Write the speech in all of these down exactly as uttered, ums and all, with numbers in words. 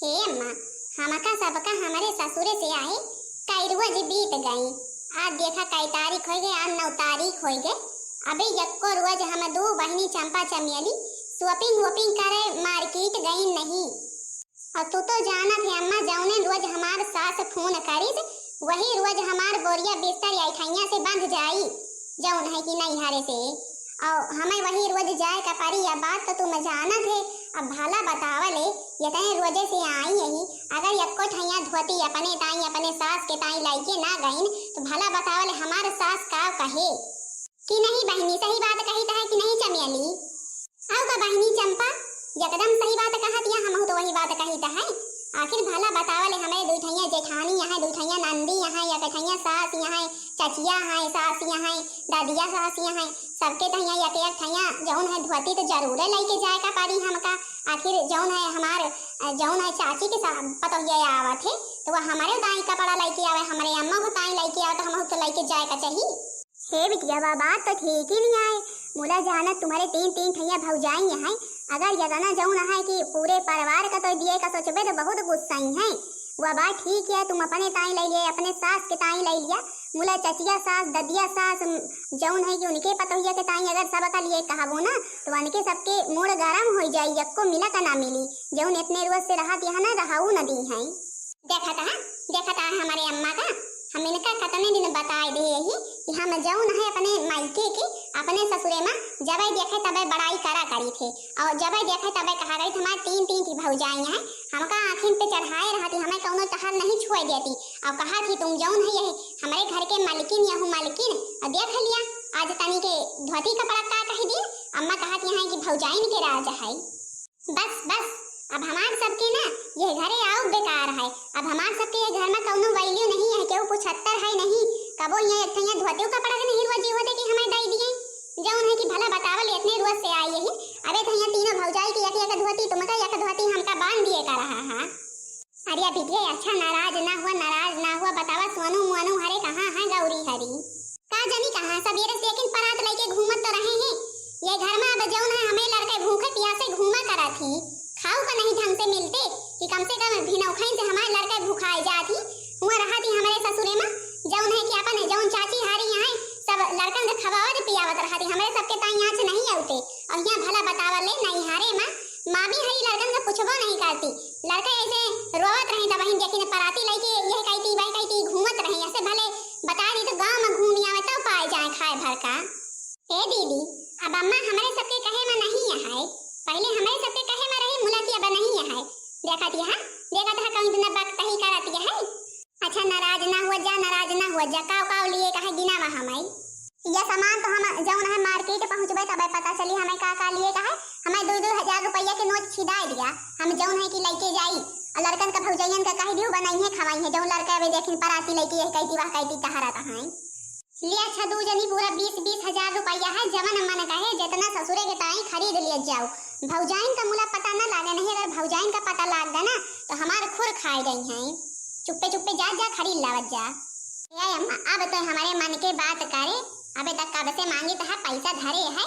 ए अम्मा, हमका सबका हमरे ससुरे से आए कई रोज बीत गई। आज देखा कई तारीख होइ गए, आज नौ तारीख होइ गए। अबे यक्को रोज हम दू बहिनी चंपा चमेली shopping वॉपिंग करे market गई नहीं। और तू तो जानत है अम्मा, जौने रोज हमार सास फोन करिस, वही रोज हमार बोरिया बिस्तर ऐठैया से बंध जाई, जौन है कि नैहरे से। और हमें वही रोज जाए का परी, या बात तो तुम जानत है। अब भला बतावले, यतने रोजे से आई यही, अगर यक्को ठैया धोती अपने ताई, अपने सास के ताई लइके ना गईन, तो भला बतावले हमार सास का कहे कि नहीं बहिनी, सही बात कहित है कि नहीं चमेली? अउ का बहिनी चंपा, एकदम सही बात कहत या, हमहू तो वही बात कहित है। आखिर भला बतावले, हमें दुई ठैया जेठानी यहाँ, दुई ठैया नंदी यहाँ, एक ठैया सास यहाँ, चचिया है, सास यहाँ, ददिया सास यहाँ, सबके तहिया एक एक ठैया जौन है धोती तो जरूरे लइके जाए का परी हमका। आखिर जौन है हमार, जौन है चाची के सा-, पतोहिया आवत है, तो वह हमारे ताई कपड़ा लइके आवे, हमारे अम्मा को ताई लइके आवे, तो हमहू तो लइके जाए का चाही। हे बिटिया, बा बात तो ठीक ही नहीं आए। मुला जाना तुम्हारे तीन तीन ठैया भौजाई हैं, अगर यतना जौन है कि पूरे परिवार का तो दिए का सोचबे तो बहुत गुस्साई हैं। वह बात ठीक है, तुम अपने ताई ले लिए, अपने सास के ताई ले लिया, मुला चचिया सास, ददिया सास, उम, जौन है कि उनके पतोहिया के ताई अगर सब का लिए कहबो ना, तो उनके सबके मूड गरम हो जाई, यक्को मिला का ना मिली। जौन इतने रोज से रहत यहाँ ना रहू न दी हैं। देखत है, देखत है हमारे अम्मा का, हम इनका कतने दिन बताए दे यही कि हम जौन है अपने मायके के, अपने ससुरे में जबै देखे तबै बड़ाई करा करी थे, और जबै देखे तबै कहा करी थे, हमारे तीन तीन थी भौजाई हैं, हमका आँखिन पे चढ़ाए रहती, हमें कौनो टहर नहीं छुए देती। और कहा थी, तुम जौन है यही हमारे घर के मालकिन, यहू मालकिन, और देख लिया आज तनी के धोती कपड़ा का कह दिए। अम्मा कहत यहाँ कि भौजाइन के राज है। बस बस, अब हमार सबके ना ये घरे आउ बेकार है। अब हमार सबके ये घर में कौनो value नहीं है, केहू पुछत्तर है नहीं। कबो यहाँ एक ठैया धोती कपड़ा के नहीं रोजी होते कि हमें दे दिए। जौन है कि भला बतावल इतने रोज से आई यही। अबे तो यहाँ तीनों भौजाई की एक एक धोती, तुमका एक धोती हमका बांध दिए का रहा है। अरे बिटिया, अच्छा नाराज ना हुआ, नाराज ना हुआ। बतावा सोनू मोनू हरे कहाँ है गौरी हरी? का जानी कहाँ सबेरे से लेकिन परात लइके घूमत तो रहे हैं। ये घर में अब जौन है हमें लड़के भूखे प्यासे घूमा करा थी, खाऊ का नहीं ढंग से मिलते कि कम से कम भिनौखइन से हमारे लड़के भुखाए जात ही। हुआ रहा थी हमारे ससुरे में जौन है कि अपन जौन चाची हारी यहाँ सब लड़कन के खवावत पियावत रहा थी। हमारे सबके ताई आँच नहीं आउते। और यहाँ भला बतावल ले नहीं हारे माँ, माँ भी हरी लड़कन के पूछबो नहीं करती। लड़का ऐसे रोवत रही तब बहिन देखी न पराती लइके यह कहती वह कहती घूमत रही। ऐसे भले बता दी तो गाँव में घूमी आवे तब पाए जाए खाए भर का। हे दीदी, अब अम्मा हमरे सबके कहे में नहीं है, पहले हमरे सबके कहे में रही मुला की अब नहीं है। देखा थी हाँ, देखा था कौन इतना बकतही करत है। अच्छा नाराज ना हुआ जा, नाराज ना हुआ जा, काव काव लिए कहे गिनावा हमाई। यह सामान तो हम जौन है market पहुँचबे तबे पता चली हमें का का लिए कहे। हमें दो दो हजार रुपया के नोट छिदाए दिया, हम जौन है कि लइके जाई और लड़कन का भौजैयन का कह दियो बनाई है खवाई है। जौन लड़का अबे देखिन पराती लइके यह कहती वह कहती टहरत हैं। ले अच्छा दू जनी पूरा बीस बीस हजार रुपया है, जवन मन कहे जितना ससुरे के ताई खरीद लिए जाओ। भौजाइन का मुला पता न लागे, नहीं अगर भौजाइन का पता लाग गया ना तो हमार खुर खाए गई हैं। चुप्पे चुप्पे जा जा खरीद लावत जा। ए अम्मा, अब तो हमारे मन के बात करे, अबे तक कब से मांगी तो है पैसा धरे है,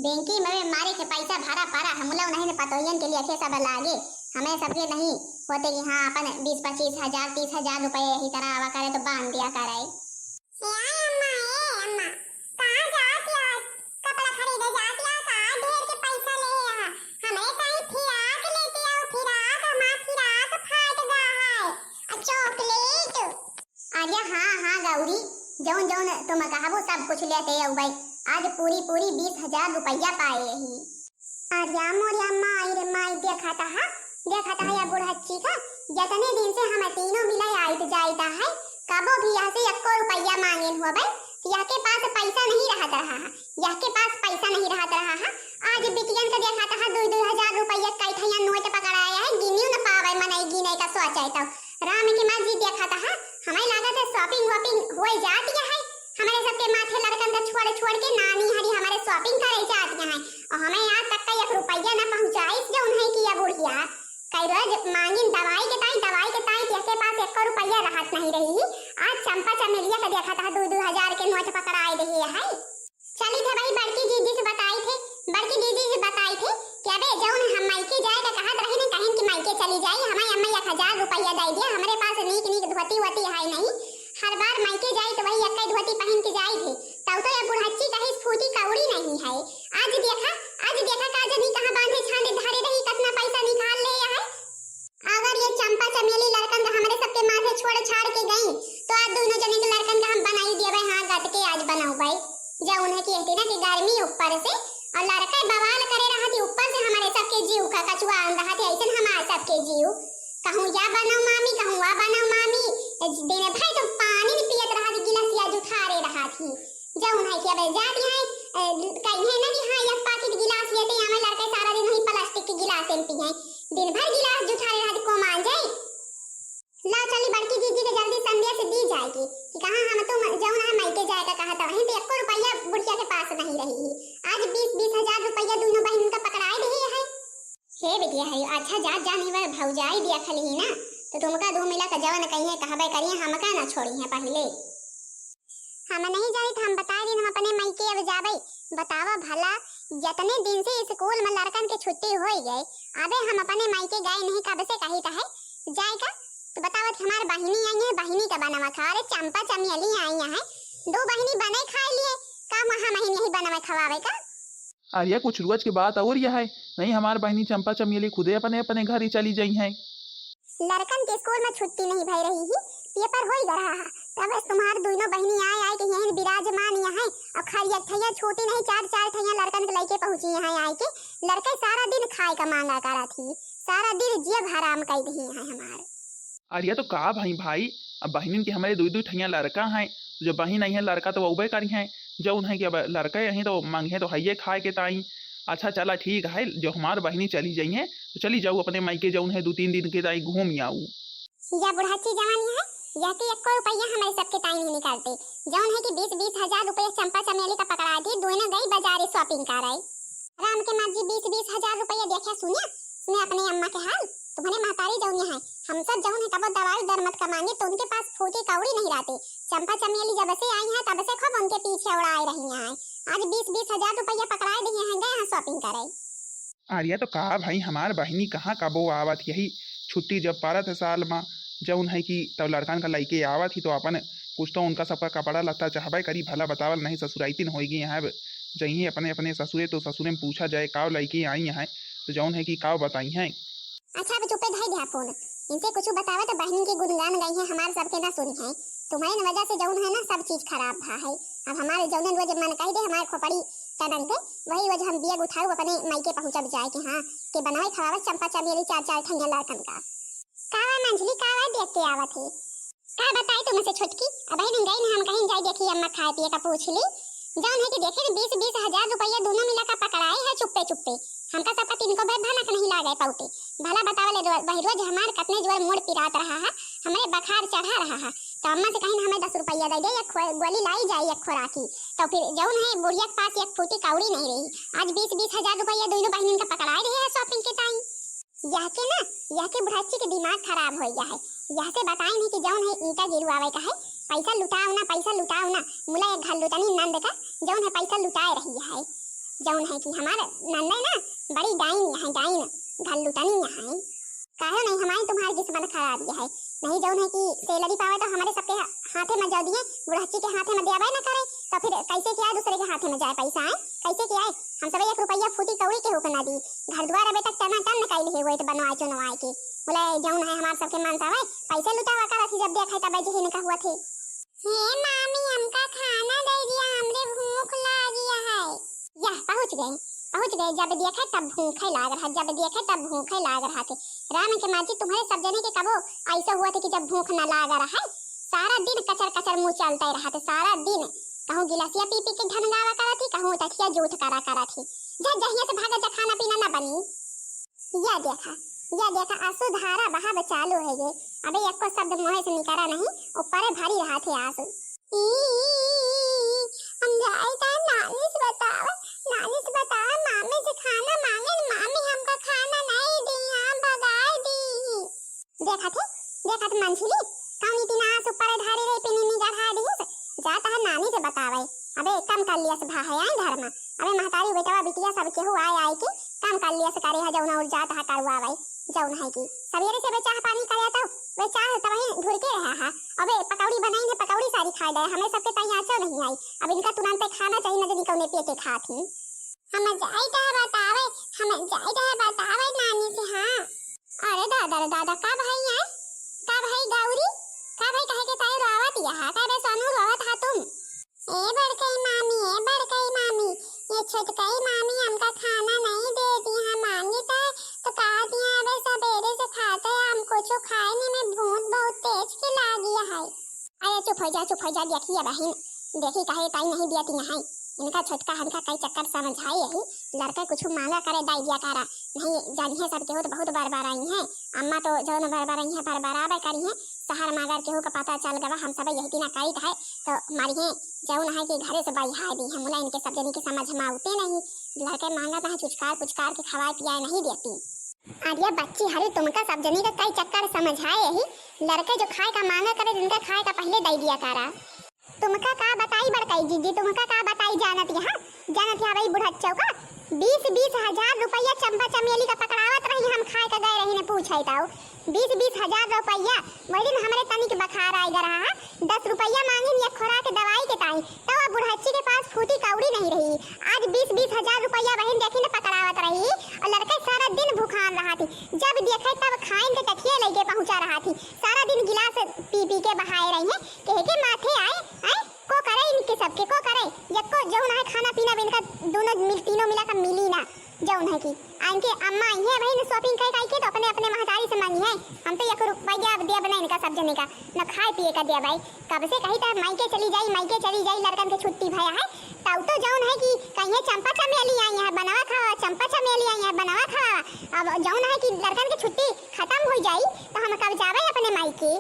बेंकी में मारे के पैसा भरा पड़ा, हम लोग नहीं पतोहियन के लिए थे सब लागे, हमें सबके नहीं होते कि हाँ अपन बीस पच्चीस हजार तीस हजार रुपये यही तरह आवा करे तो बांध दिया करे। ए अम्मा, ए अम्मा, कहाँ जात या? कपड़ा खरीदे जात या का? ढेर के पैसा ले आ। हमरे ताई फिराक लेते आओ, फिराक, हमार फिराक फाट गा है। आ chocolate। अरे हाँ, हाँ गौरी, जौन जौन तुम कहबो सब कुछ लेते अउबे। आज पूरी पूरी बीस हजार रुपया पाए ही। अरे मोरे माई रे माई, देखा था, देखा था या बुढ़च्ची का, जितने दिन से हम तीनों मिले आइत जाइत है, कबो भी यहाँ से एको रुपया मांगेन होबे, यह के पास पैसा नहीं रहत रहा है, यह के पास पैसा नहीं रहत रहा है। आज बिटियन के देखा था दो दो हजार रुपया कई ठैया नोट पकड़ाया है, गिनियो न पावे, मनई गिने का सोचे तो। राम के मर्जी देखा था, हमें लागत है shopping वॉपिंग होए जात है, हमारे सबके माथे लड़कन का छोड़ छोड़ के नानी हरी हमारे shopping करे जात है, और हमें आज तक का एक रुपया न पहुँचाइस जौन है कि या बुढ़िया। कई रोज मांगिन दवाई के ताई, दवाई के ताई, तेके पास एको रुपया रहत नहीं रही। आज चंपा चमेलिया के देखा था दो दो हजार के नोट पकड़ाए रही है। चली थे भाई बड़की दीदी से बताई थे, बड़की दीदी से बताई थे कि अबे जौन हम मायके जाए का कहत रही न, कहिन कि मायके चली जाई, हमारी अम्मा या केहती ना कि गर्मी ऊपर से, और लड़का बवाल करे रहत ही ऊपर से, हमरे सबके जीव का कचुआ रहत ही, ऐसन हमार सबके जीव, कहूँ या बनाओ मामी, कहूँ वा बनाओ मामी। दिन भर तो पानी नहीं पियत रहत ही, गिलासिया जुठारे रहत ही। जौन है कि अब जात है, अ, कहीं है ना कि हाँ, एक पाकिट गिलास लेते आवे लड़का, सारा दिन वही प्लास्टिक के गिलास में पिए, दिन भर गिलास जुठारे रहत ही, को मान जाए। ला चली बड़की दीदी के जल्दी संदेश दी जाएगी कि कहाँ हम तो म-, जौन है मायके जाए का कहा था, वहीं पे एको रुपया बुढ़िया के पास नहीं रही है। आज बीस बीस हजार रुपया दोनों बहन का पकड़ाए दिए है। हे बिटिया है, अच्छा जात जानी वर भौजाई दिया खली ही ना, तो तुमका दो मिला का जवन कही है कहबे करिए, हमका ना छोड़ी है पहले। हम नहीं जाइत, हम बता दिन हम अपने मायके अब जाबे। बतावा भला, जतने दिन से स्कूल में लड़कन के छुट्टी होई गए, अबे हम अपने मायके गए नहीं, कब से कही त है जाए का। तो बतावत हमार बहिनी आई है, बहिनी का बनवा खा, अरे चंपा चमेली आई है, दो बहिनी बने खाए लिए, का हम हम यही बनवा खवावे का। अरे कुछ रोज के बात और यह है, नहीं हमार बहिनी चंपा चमेली खुदे अपने अपने घर ही चली जाई है। लड़कन के स्कूल में छुट्टी नहीं भई रही ही, पेपर होई ग रहा है, तब तुम्हार दोनों बहिनी आए आए के यहीं विराजमान यहाँ है, और खाली एक ठैया छूटी नहीं, चार चार ठैया लड़कन के लेके पहुँची यहाँ आए के। लड़के सारा दिन खाए का मांगा करत ही, सारा दिन जियब हराम कर दी है हमार। अरे तो का भाई, भाई, अब बहिनिन के हमारे दुई दुई ठैया लड़का हैं, जो बहिन आई है लड़का तो वहबे करी हैं, जौन है कि अब लड़का यहीं तो मंगे तो हइये खाए के ताई। अच्छा चला ठीक है, जो हमार बहिनी चली जाई है तो चली जाऊ अपने मायके, जौन है दो तीन दिन के ताई घूम आऊ। या बुढ़ाची जवानी है, या के एको रुपया हमारे सबके ताई नहीं निकालते, जौन है कि बीस बीस हजार रुपया चंपा चमेली का पकड़ा दी, दोनों गई बाजारे shopping करे। राम के माँ जी बीस बीस हजार रुपया देखा सुनिया, सुनिया अपने अम्मा के हाल। तुम्हारे महतारी जौन है, हम सब जौन है कबो दवाई दर मत कमाएंगे तो उनके पास फूटी कौड़ी नहीं रहते। चंपा चमेली जब से आई हैं तब से खूब उनके पीछे उड़ाए रही हैं। आज बीस बीस हजार रुपया पकड़ाए दिए हैं, गए हैं shopping करे। अरे तो का भाई, हमार बहिनी कहाँ कबो आवत, यही छुट्टी जब पड़त है साल में, जौन है कि तब लड़कन का लइके आवत ही तो अपन कुछ तो उनका सबका कपड़ा लत्ता चाहबे करी, भला बतावल नहीं ससुराइतिन होई गई हैं, जइहे अपने अपने ससुरे तो ससुरे में पूछा जाए काव लइके आई हैं, तो जौन है कि काव बताई हैं। अच्छा अब चुप्पे धई द्या फोन, इनसे कुछ बतावा तो बहिनी के गुणगान गई है, हमार सबके ना सुनी है। तुम्हारे न वजह से जौन है ना सब चीज खराब भा है। अब हमारे जौने रोज मन कही दे हमारे खोपड़ी टनक दे, वही रोज हम बियग उठाऊ अपने मायके पहुँचब जाए के हाँ, के बनावे खवावे चंपा चमेली चार चार ठैया लड़कन का। का बा मंझली, का बा देख के आवत है? का बताई तुमसे छोटकी, अबही दिन गई ना हम कहीं जाए देखी अम्मा खाए पिए का पूछ ली। जौन है कि देखे बीस बीस हजार रुपया दोनों मिला का पकड़ाए है चुप्पे चुप्पे। हमका सबका तिनको भर भनक नहीं लागे पौटे। भला बतावले रो-, वही रोज हमार कतने जोर मूड़ पिरात रहा है, हमरे बखार चढ़ा रहा है। तो अम्मा से कहीं हमें दस रुपया दे दे, एक खो-, गोली लाई जाए एक खोराकी। तो फिर जौन है बुढ़िया के पास एक फूटी कौड़ी नहीं रही। आज बीस बीस हजार रुपया दोनों बहनिन का पकड़ाए रहे हैं shopping के ताई। यह के ना, यह के बुढ़ाची के दिमाग खराब हो गया है। यह से बताई नहीं कि जौन है ईंटा गिरवावे का है, पैसा लुटाओ ना, पैसा लुटाओ ना, मुला एक घर लुटनी नंद का, जौन है पैसा लुटाए रही है। जौन है कि हमार नंद है ना, बड़ी डाइन है, डाइन, घर लुटनी है। काहे नहीं हमारी तुम्हारी किस्मत खराब यह है, नहीं जौन है कि salary पावे तो हमारे सबके हा-, हाथे में जाओ दिए, बुढ़ाची के हाथे में दियावे ना करे, तो फिर कैसे क्या दूसरे के हाथे में जाए पैसा है, कैसे क्या है? हम सब एक रुपया फूटी कौड़ी के होके ना दी, घर द्वार अबे तक टनाटन कइल है, वही तो बनवाए चुनवाए के। बोले, "जौन है हमार सबके मन सावे, पैसे लुटावा करत ही, जब देखे तब जिहिन का हुआ थे।" "हे मामी, हमका खाना दे दिया, हमरे भूख लागी है।" या, पहुँच गए, पहुँच गए, जब देखे तब भूखे लाग रहा, जब देखे तब भूखे लाग रहा थे। राम के माँ जी, तुम्हारे सब जने के कबो ऐसा हुआ थे कि जब भूख ना लाग रहा है, सारा दिन कचर कचर मुँह चलते रहा थे, सारा दिन कहूँ गिलासिया पी पी के ढनगावा करत ही, कहूँ टठिया जूठ करा करत ही। जा, जहिया से भागा जा, खाना पीना ना बनी। या देखा, या देखा, आंसू धारा बहाव चालू है ये। अबे एको शब्द मुँह से निकरा नहीं, ऊपरे भरी रहा थे आंसू। ई, हम जाए ता नानी से बतावे, नानी से बतावे, मामी से खाना मांगे, मामी हमका खाना नहीं दी, हम भगाए दी। देखत है, देखत मंझली, कौन इतना आंसू ऊपरे धारी रही, पिनी निगढ़ा दी से, जाता है नानी से बतावे। अबे कम कर लिया से भा है आए घर में। अबे महतारी बेटवा बिटिया सब केहू आए आए के काम कर लिया से करे है, जौन और जात है करवावे, जौन है कि सवेरे से वे चाह पानी करे तो वे चाह तबही धुर के रहा है। अबे पकौड़ी बनाई ने, पकौड़ी सारी खा जाए, हमें सबके ताई आचो नहीं आई। अब इनका तुरंत खाना चाहिए, न जानी कौने पेटे खात ही। हम जाई तो बतावे, हम जाई तो बतावे नानी से, हाँ। अरे दादा रे दादा, का भाई है? का भाई गौरी? का भाई कहे के ताई रोवत यहाँ? का बे सोनू रोवत हा तुम? ए बड़कई मामी, ए बड़कई मामी। छोटकई मामी हमका खाना नहीं देती हैं, मांगी तो, तो कहती हैं, "अबे सबेरे से खाते हैं, हम कुछ खाए नहीं, में भूख बहुत तेज के लागी है।" अरे चुप हो जा, चुप हो जा, देखिए बहिन, देखी काहे ताई नहीं दियती हैं। इनका छोटका हमका कई चक्कर समझाई यही, लड़के कुछ मांगा करे दाई दिया करा, नहीं जानिए सब केहू तो बहुत बरबराई हैं। अम्मा तो जौन बरबराई हैं, बरबराबे करी हैं, शहर में अगर केहू का पता चल गवा हम सब यही दिना करीत है तो मारिए जौन है कि घरे से बहियाए दी है। मुला इनके सब जनी के समझ में आवते नहीं, लड़के मांगा तो है चुचकार पुचकार के खवाए पियाए नहीं देती। अरे बच्ची हरी, तुमका सब जनी का कई चक्कर समझाए यही, लड़के जो खाए का मांगा करे, जिनका खाए का पहले दे दिया करा। तुमका का बताई बड़काई जीजी, तुमका का बताई, जानत यहाँ, जानत यहाँ भाई बुढ़च्चो का बीस बीस हजार रुपया चंपा चमेली का पकड़ावत रही, हम खाए का गए रही ने पूछे ताऊ, बीस बीस हजार रुपया। वही दिन हमरे तनिक बखार आए रहा है, दस रुपया मांगिन या खुराक दवाई के ताई, तो अब बुढ़च्ची के पास फूटी कौड़ी नहीं रही। आज बीस बीस हजार रुपया बहिन देखी न पकड़ावत रही, और लड़के सारा दिन भूखान रहा थी, जब देखे तब खाइन के चखिए लेके पहुंचा रहा थी, सारा दिन गिलास पी पी के बहाए रही है, कहे के माथे आए, आए को करे इनके सबके, को करे, यक्को जौन है खाना पीना भी इनका दोनों मिल, तीनों मिला का मिली ना, जौन है कि आ इनके अम्मा आई है भाई न shopping कई कई के तो अपने अपने महतारी से मांगी है। हम तो एक रुपया अब देब ना इनका सब जने का, न खाए पिए का देब भाई। कब से कही था मायके चली जाई, मायके चली जाई, लड़कन के छुट्टी भया है, तब तो जौन है कि कहीं चंपा चमेली आई है, बनवा खावा, चंपा चमेली आई है, बनवा खावा। अब जौन है कि लड़कन के छुट्टी खत्म हो जाई तो हम कब जावे अपने मायके।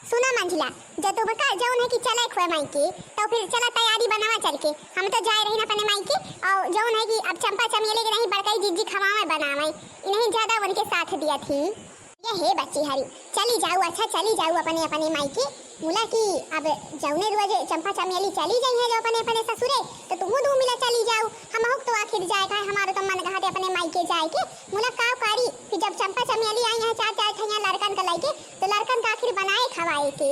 सुना मंझिला, जब तुमका जौन है कि चले खुए मायके, तो फिर चला तैयारी बनावा चल के। हम तो जाए रही ना अपने मायके, और जौन है कि अब चंपा चमेली के नहीं बड़कई जीजी खवावे बनावे, इन्हीं ज्यादा उनके साथ दिया थी। ये हे बच्ची हरी, चली जाऊ, अच्छा चली जाऊ अपने अपने मायके। मुला कि अब जौने रोज चंपा चमेली चली जाई है जो अपने अपने ससुरे, तो तुमू दू मिला चली जाऊ। हम तो आखिर जाए का है, हमारो तो मन कहते अपने मायके जाए के। मुला का करी, फिर जब चंपा चमेली आई है चार चार ठैया लड़कन का लेके, तो लड़कन का आखिर बनाए खवाए के।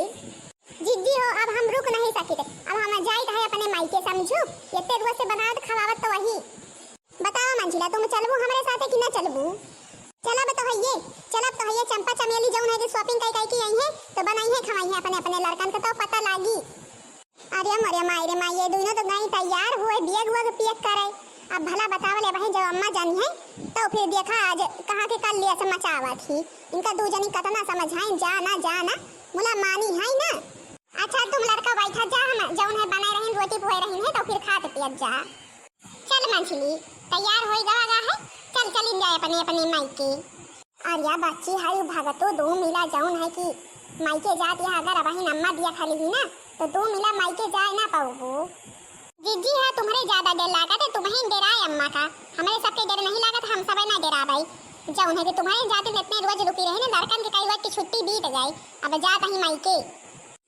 जिज्जी हो, अब हम रुक नहीं सकित, अब हम जाइत है अपने मायके, समझू। एते रोज से बनावत खवावत तो वही। बताओ मंझिला, तुम चलबू हमरे साथे कि ना चलबू? चलब तो हइये, चलब तो हइये। चंपा चमेली जौन है कि shopping कई कई के आई है, तो बनाई है खवाई है अपने अपने लड़कन के, तो पता लागी। अरे मोरे माई रे माई, ये दोनों तो गई तैयार हुए, bag वैग pack करे। अब भला बतावले बहिन, जब अम्मा जानी है, तो फिर देखा आज कहाँ के कलेश मचावत ही। इनका दू जनी कतना समझाइन, जा ना, जा ना, मुला मानी है ना। अच्छा तुम लड़का बैठा जा, हम जौन है बनाए रहीन, रोटी पोहे रहीन है, तो फिर खात पियत जा। चल मंझली, तैयार होई गवा गा है, चल चलिन जाए अपने अपने मायके। अरे बच्ची हरी, भगतो दू मिला जौन है कि मायके जात यहाँ अगर अबहिन अम्मा दिया खाली ही ना, तो दू मिला मायके जाए ना पाऊबू। जिज्जी है तुम्हरे ज्यादा डर लागत है, तुम्हें डराए अम्मा का, हमरे सबके डर नहीं लागत, हम सबे ना डराबै। जौन है कि तुम्हरे जाते इतने रोज रुकी रहे ना, लड़कन के कई रोज की छुट्टी बीत जाए, अब जात ही मायके।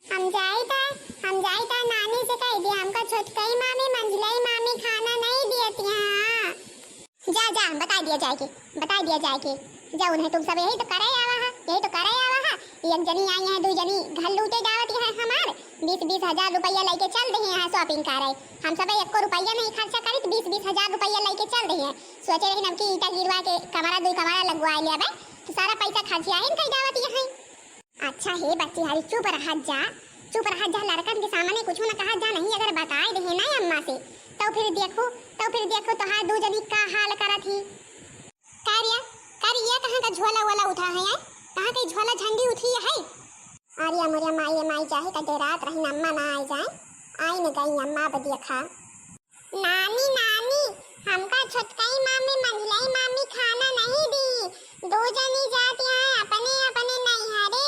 हम जाइत है, हम जाइत है, नानी से कह दिया, हमका छोटकई मामी, मंझलई मामी खाना नहीं दियती हैं। जा, जा, बता दिया जाए के, बता दिया जाए के। जौन है तुम सब यही तो करे आवा है, यही तो करे आवा है। एक जनी आई है, दू जनी घर लूटे जावत है हमार, बीस बीस हजार रुपया लेके चल दे हैं shopping करे। हम सब एको रुपया नहीं खर्चा करित, बीस बीस हजार रुपया लेके चल दे हैं। सोचे रही नमकी ईटा गिरवा के कमरा, दू कमरा लगवा लिया बे, तो सारा पैसा खर्चिया ही निकल जावत है। अच्छा हे बच्ची हरी, चुप रहत जा, चुप रहत जा, लड़कन के सामने कुछ न कहत जा, नहीं अगर बताए देहे ना अम्मा से, तो फिर देखो, तो फिर देखो तोहार दू जनी का हाल करत ही। का रिया, का रिया, कहाँ का झोला वोला उठा है, हैं? कहाँ का झोला झंडी उठी है? अरे मोरे माई, माई चाहे का डेरात रही अम्मा ना आए जाए, आई न गई अम्मा, अब देखा। नानी, नानी, हमका छोटकई मामी, मंझलई मामी खाना नहीं दी। दो जनी जात हैं अपने, अपने नैहरे।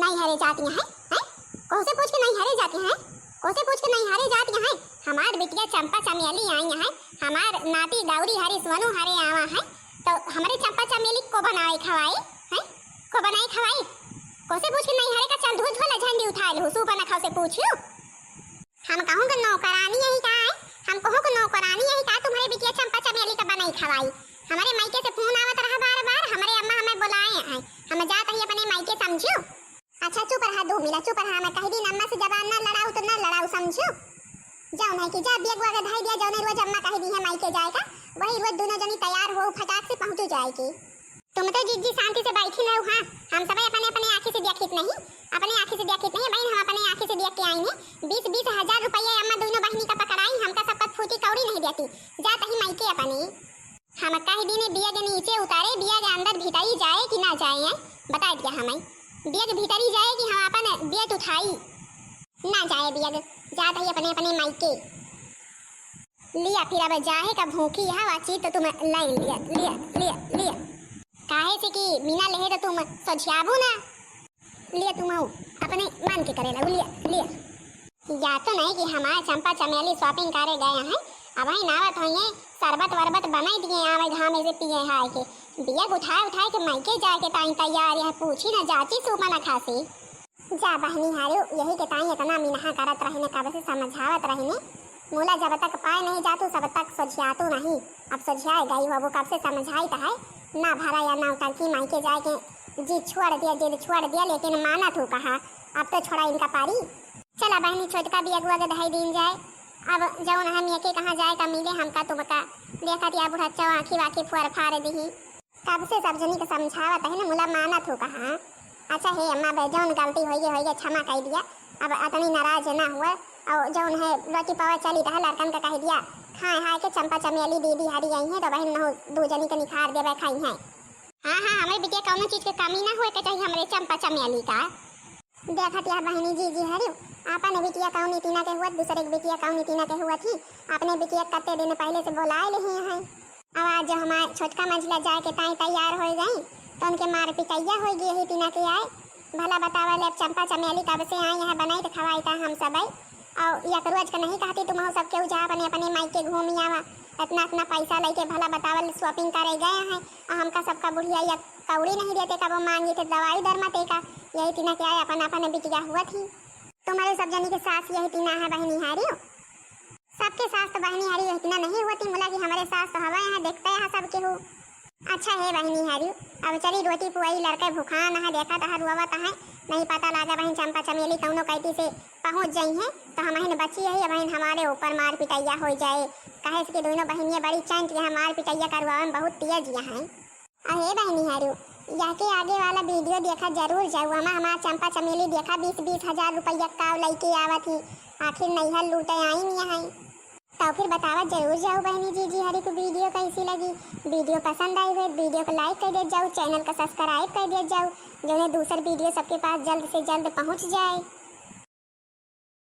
नैहरे जात हैं, हैं? कोसे पूछ के नैहरे जात हैं? कोसे पूछ के नैहरे जात हैं? हमार बिटिया चंपा चमेली आई हैं, हमार नाती गौरी हरी सोनू हरे आवा है, तो हमरे चंपा चमेली को बनाए खवाए, हैं? को बनाए खवाए? कोसे पूछ के नैहरे का चल धुल झोला झंडी उठाए लहू, सूपा ना खाओ से पूछियो। हम कहूँ के नौकरानी यही का है, हम कहूँ के नौकरानी यही का, तुम्हरे बिटिया चंपा चमेली का बनाई खवाई। हमरे मायके से फोन आवत रहा बार बार, हमरे अम्मा हमें बुलाए हैं, हम जात ही अपने मायके, समझियो। अच्छा चुप रहा दू मिला, चुप रहा, मैं कह दी अम्मा से जबान ना लड़ाऊ तो ना लड़ाऊ, समझियो। जौन है कि जा bag वैग धई दिया, जौने रोज अम्मा कह दी है मायके जाए का, वही रोज दोनों जनी तैयार हो फटाक से पहुँचो जाए के। तुम तो जिज्जी शांति से बैठी रहो, हाँ, हम सब अपने अपने आँखी से देखित नहीं, अपने आँखी से देखित नहीं बहन, हम अपने आँखी से देख के आई हैं। बीस बीस हजार रुपया अम्मा दोनों बहनी का पकड़ाई, हमका सबका फूटी कौड़ी नहीं देती। जा बताइ दिया हमें, बियग भीतरी जाए कि हम अपन बियट उठाई? ना जाए बियग, जात है अपने अपने माइके। लिया फिर अब जाहे का भूखी है वाची तो तुम लाइन लिया, लिया, लिया, लिया। काहे से कि बिना लेहे तो तुम सोझियाबू ना। लिया तुम आऊ, अपने मन के करे लगू, लिया, लिया। या तो नहीं कि हमार चंपा चमेली shopping करे गए हैं, अबहीं आवत होइए, शरबत वरबत बनाई दिए, आवे घामे से पिए हाय के। बियग उठाए उठाए के माइके जाए के ताई तैयार है, पूछी न जाची सूपा न खासी। जा बहिनी हारू, यही के ताई इतना मिनहा करत रहिने, कब से समझावत रहिने। मुला जब तक पाए नहीं जातू, सब तक सोझियातू नहीं। अब सोझियाए गई हो, वो कब से समझाई तो है, ना भरा या ना उठा की माइके जाए के जिद छोड़ दिया, जिद छोड़ दिया, लेकिन मानत हूँ कहा, अब तो छोड़ा इनका पारी। चला बहिनी, छोटका बियगुआ के धई दीन जाए। अब जौन हम यके कहाँ जाए का मिले हमका तुमका, देखत या बुढ़च्चा आँखी वाँखी फुअर फार दिही। कब से सब जनी के समझावत है ना, मुला मानत हो कहाँ। अच्छा हे अम्मा, बे जौन गलती होइगे, होइगे, क्षमा कइ दिया। अब अतनी नाराज ना हुआ। और जौन है रोटी पावा चली रहा, लड़कन का कह दिया, खाए हाय के चंपा चमेली दीदी हरी आई है, तो बहिन नहु दू जनी के निखार देवे खाई है। हाँ, हाँ, हमरे बिटिया कौनो चीज के कमी ना होए के चाहिए हमरे चंपा चमेली का। देखत या बहिनी जीजी हरियो, आपन बिटिया कौनी तीना के हुअत, दूसरे के बिटिया कौनी तीना के हुअत ही, अपने बिटिया कते दिन पहले से बोलाए ले ही हैं। अब आज जो हमार छोटका मंझला जाए के ताई तैयार होई गई, तो उनके मार पिटैया होई गई यही तीना के आए। भला बतावा ले, अब चंपा चमेली कब से आई है, बनाई तो खवाई था हम सब। और या रोज का नहीं कहती, तुम सब केहू जा अपने अपने माई के घूमी आवा, इतना इतना पैसा लेके भला बतावा ले shopping करे गए हैं, और हमका सबका बुढ़िया या कौड़ी नहीं देते, कबो मांगी थे दवाई दरमा ते का, यही तीना के आए अपन अपन बिटिया हुआ थी। तुम्हारे सब जनी के सास यही तीना है बहिनी हारियो। सबके सास तो बहिनी हारियो यही तीना नहीं हुआ थी, मुला कि हमारे सास तो हवा यहाँ देखते हैं सब केहू। अच्छा हे बहिनी हारियो, अब चली रोटी पुआई, लड़के भुखान है, देखा तहा रुआवत है, नहीं पता लागा बहिन चंपा चमेली कौनो कैती से पहुँच जाई है, तो हम बहिन बची है, बहिन हमारे ऊपर मार पिटैया हो जाए, कहे से कि दोनों बहिनिया बड़ी चंट यहाँ मार पिटैया करवावे में बहुत तेज यहाँ है। अहे बहिनी हारू, यह के आगे वाला video देखा जरूर जाऊ। अमा हमार चंपा चमेली देखा बीस बीस हजार रुपया काव लइके आवत ही, आखिर नैहर लूटे आई नहीं है। तो फिर बतावा जरूर जाऊ बहिनी जीजी हरी को video कैसी लगी। Video पसंद आई हुए video को like कर दिया जाऊ, channel का subscribe कर दिया जाऊ, जो दूसर video सबके पास जल्द से जल्द पहुँच जाए।